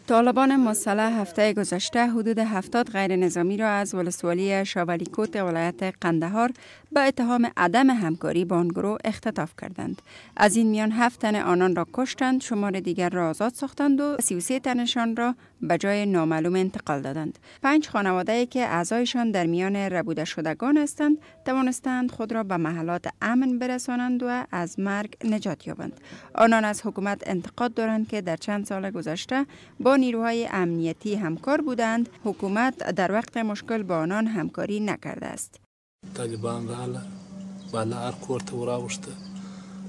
طالبان مسلح هفته گذشته حدود 70 غیر نظامی را از ولسوالی شاولیکوت ولایت قندهار به اتهام عدم همکاری با آن گروه اختطاف کردند. از این میان 7 تن آنان را کشتند، شمار دیگر را آزاد ساختند و 33 تنشان را به جای نامعلوم انتقال دادند. 5 خانواده که اعضایشان در میان ربوده شدگان هستند توانستند خود را به محلات امن برسانند و از مرگ نجات یابند. آنان از حکومت انتقاد دارند که در چند سال گذشته با نیروهای امنیتی همکار بودند، حکومت در وقت مشکل با آنان همکاری نکرده است. طالبان راغله، بالا هر کور ته وراوښته،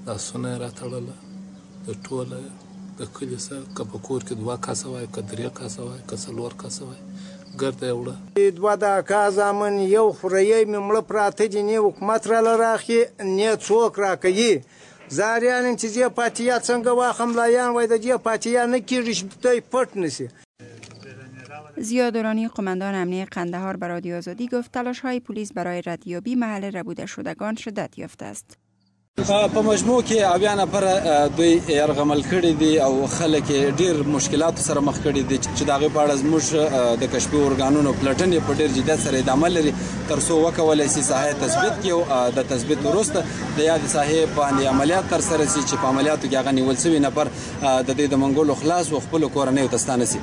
لاسونه یې راتړله، د ټوله د کلي سره که په کور کې 2 کسه وای، که 3 کسه وای، که 4 کسه وای، ګرده یې وړه. 2 د اکا زامن، یو خوريی مې مړه پراته دي، نه حکومت راله راخي، نه څوک راکوي. زاریان یم چې دې پاتیا څنګه واخم، لایان وای د دې پاتیا نه کېږي چې دی پټ نه شي. ضیا دورانی، قماندان امنیه قندهار، به رادیو آزادی گفت تلاش‌های پلیس برای ردیابی محل ربوده شدگان شدت یافته است. په مجموع کې 70 نفره دوی یرغمل کړي دي او خلک یې ډېر مشکلاتو سره مخ کړي دي چې د هغې په اړه زموږ د کشفي ارګانونو پلټنې په ډېر جدیت سره ادامه لري تر څو وکولی شي ساحه تثبیت کړي او د تثبیت وروسته د یادې ساحې باندې عملیات ترسره شي چې په عملیاتو کې هغه نیول شوي نفر د دوی د منګولو خلاص و خپلو کورنیو ته ستانه شي.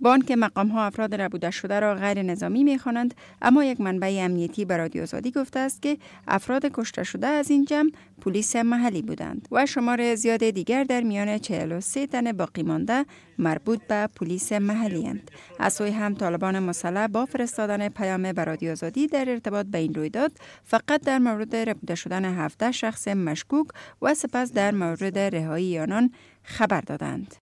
با آنکه مقام ها افراد ربوده شده را غیر نظامی می خوانند، اما یک منبع امنیتی به رادیو آزادی گفته است که افراد کشته شده از این جمع پلیس محلی بودند و شمار زیاد دیگر در میان 43 تن باقی مانده مربوط به پلیس محلی اند. از سوی هم طالبان مسلح با فرستادن پیام به رادیو آزادی در ارتباط به این رویداد فقط در مورد ربوده شدن 17 شخص مشکوک و سپس در مورد رهایی آنان خبر دادند.